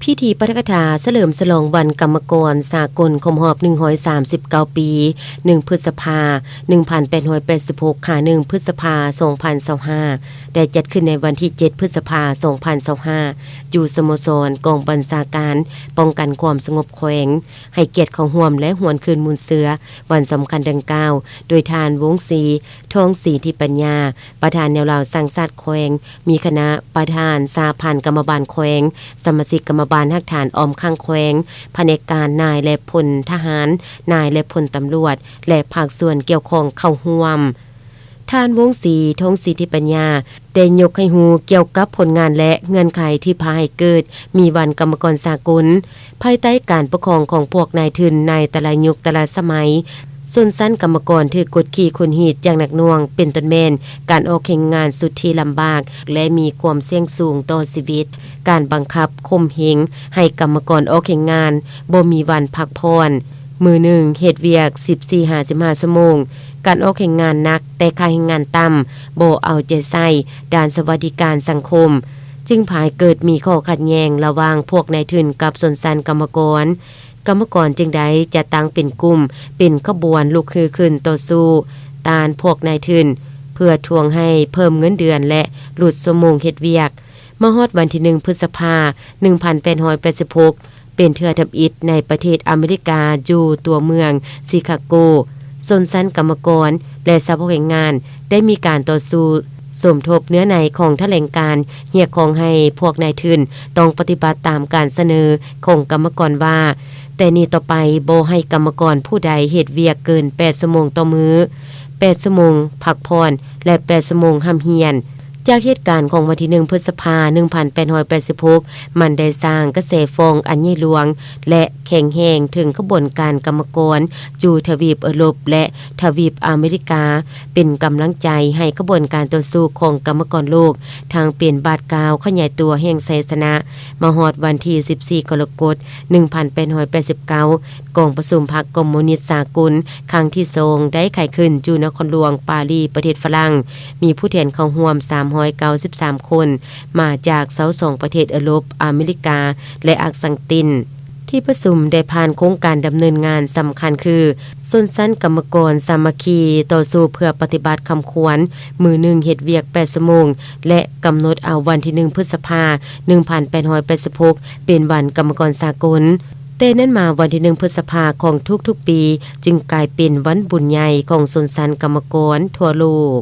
ພິທີປາຖະກະຖາສະເຫຼີມສະຫຼອງວັນກຳມະກອນສາກົນຄົບຮອບໜຶ່ງຮ້ອຍສາມສິບເກົ້າປີ, ໜຶ່ງ ພຶດສະພາ ໜຶ່ງພັນແປດຮ້ອຍແປດສິບຫົກ ຫາ ໜຶ່ງ ພຶດສະພາ ສອງພັນຊາວຫ້າ ໄດ້ຈັດຂຶ້ນໃນວັນທີເຈັດ ພຶດສະພາ ສອງພັນຊາວຫ້າ ຢູ່ສະໂມສອນກອງບັນຊາການປ້ອງກັນຄວາມສະຫງົບແຂວງ, ໃຫ້ກຽດເຂົ້າຮ່ວມ ແລະ ຫວນຄືນມູນເຊື້ອວັນສຳຄັນດັ່ງກ່າວ ໂດຍທ່ານ ວົງສີ ທອງສີທິປັນຍາ ປະທານແນວລາວສ້າງຊາດແຂວງ, ມີຄະນະປະທານສະຫະພັນກຳມະບານແຂວງ, ສະມາຊິກກຳມະບານຮາກຖານອ້ອມຂ້າງແຂວງ, ພະແນກການນາຍ ແລະ ພົນທະຫານ, ນາຍ ແລະ ພົນຕຳຫຼວດ ແລະ ພາກສ່ວນກ່ຽວຂ້ອງເຂົ້າຮ່ວມ. ທ່ານ ວົງສີ ທອງສີທິປັນຍາ ໄດ້ຍົກໃຫ້ຮູ້ກ່ຽວກັບຜົນງານ ແລະ ເງື່ອນໄຂທີ່ພາໃຫ້ເກີດມີວັນກຳມະກອນສາກົນ ພາຍໃຕ້ການປົກຄອງຂອງພວກນາຍທຶນໃນແຕ່ລະຍຸກແຕ່ລະສະໄໝ, ຊົນຊັ້ນກຳມະກອນຖືກກົດຂີ່ຂົ່ມຮີດຢ່າງໜັກໜ່ວງ, ເປັນຕົ້ນແມ່ນການອອກແຮງງານສຸດທີ່ລຳບາກ ແລະ ມີຄວາມສ່ຽງສູງຕໍ່ຊີວິດ, ການບັງຄັບຂົ່ມເຫງໃຫ້ກຳມະກອນອອກແຮງງານ, ບໍ່ມີວັນພັກຜ່ອນ, ມື້ໜຶ່ງເຮັດວຽກສິບສີ່ຫາສິບຫ້າຊົ່ວໂມງ, ການອອກແຮງງານໜັກແຕ່ຄ່າແຮງງານຕ່ຳ, ບໍ່ເອົາໃຈໃສ່ດ້ານສະຫວັດດີການສັງຄົມ, ຈຶ່ງພາໃຫ້ເກີດມີຂໍ້ຂັດແຍ່ງລະຫວ່າງພວກນາຍທຶນກັບຊົນຊັ້ນກຳມະກອນ. ກຳມະກອນຈຶ່ງໄດ້ຈັດຕັ້ງເປັນກຸ່ມ, ເປັນຂະບວນລຸກຮືຂຶ້ນຕໍ່ສູ້ຕ້ານພວກນາຍທຶນ ເພື່ອທວງໃຫ້ເພີ່ມເງິນເດືອນ ແລະ ຫຼຸດຊົ່ວໂມງເຮັດວຽກ. ມາຮອດວັນທີໜຶ່ງ ພຶດສະພາ ໜຶ່ງພັນແປດຮ້ອຍແປດສິບຫົກ ເປັນເທື່ອທຳອິດໃນປະເທດອາເມລິກາ ຢູ່ຕົວເມືອງຊິຄາໂກ, ຊົນຊັ້ນກຳມະກອນ ແລະ ສະເພາະແຮງງານ ໄດ້ມີການຕໍ່ສູ້ສົມທົບເນື້ອໃນຂອງຖະແຫຼງການ ຮຽກຮ້ອງໃຫ້ພວກນາຍທຶນຕ້ອງປະຕິບັດຕາມການສະເໜີຂອງກຳມະກອນວ່າ ແຕ່ນີ້ຕໍ່ໄປບໍ່ໃຫ້ກຳມະກອນຜູ້ໃດເຮັດວຽກເກີນແປດຊົ່ວໂມງຕໍ່ມື້, ແປດຊົ່ວໂມງພັກຜ່ອນ ແລະ ແປດຊົ່ວໂມງຮ່ຳຮຽນ. ຈາກເຫດການຂອງວັນທີໜຶ່ງ ພຶດສະພາ ໜຶ່ງພັນແປດຮ້ອຍແປດສິບຫົກ ມັນໄດ້ສ້າງກະແສຟ້ອງອັນໃຫຍ່ຫຼວງ ແລະ ແຂງແຮງເຖິງຂະບວນການກຳມະກອນຢູ່ທະວີບເອີຣົບ ແລະ ທະວີບອາເມລິກາ, ເປັນກຳລັງໃຈໃຫ້ຂະບວນການຕໍ່ສູ້ຂອງກຳມະກອນໂລກ ທັງເປັນບາດກ້າວຂະຫຍາຍຕົວແຫ່ງໄຊຊະນະ. ມາຮອດວັນທີສິບສີ່ ກໍລະກົດ ໜຶ່ງພັນແປດຮ້ອຍແປດສິບເກົ້າ ກອງປະຊຸມພັກຄອມມູນິດສາກົນຄັ້ງທີສອງ ໄດ້ໄຂຂຶ້ນຢູ່ນະຄອນຫຼວງປາຣີ ປະເທດຝຣັ່ງ, ມີຜູ້ແທນເຂົ້າຮ່ວມສາມຮ້ອຍເກົ້າສິບສາມຄົນ ມາຈາກຊາວສອງປະເທດເອີຣົບ, ອາເມລິກາ ແລະ ອາກສັງຕິນ. ທີ່ປະຊຸມໄດ້ຜ່ານໂຄງການດຳເນີນງານສຳຄັນຄື ຊົນຊັ້ນກຳມະກອນສາມັກຄີຕໍ່ສູ້ເພື່ອປະຕິບັດຄຳຂວັນ ມື້ໜຶ່ງເຮັດວຽກແປດຊົ່ວໂມງ ແລະ ກຳນົດເອົາວັນທີໜຶ່ງ ພຶດສະພາ ໜຶ່ງພັນແປດຮ້ອຍແປດສິບຫົກ ເປັນວັນກຳມະກອນສາກົນ. ແຕ່ນັ້ນມາ ວັນທີໜຶ່ງ ພຶດສະພາຂອງທຸກໆປີ ຈຶ່ງກາຍເປັນວັນບຸນໃຫຍ່ຂອງຊົນຊັ້ນກຳມະກອນທົ່ວໂລກ.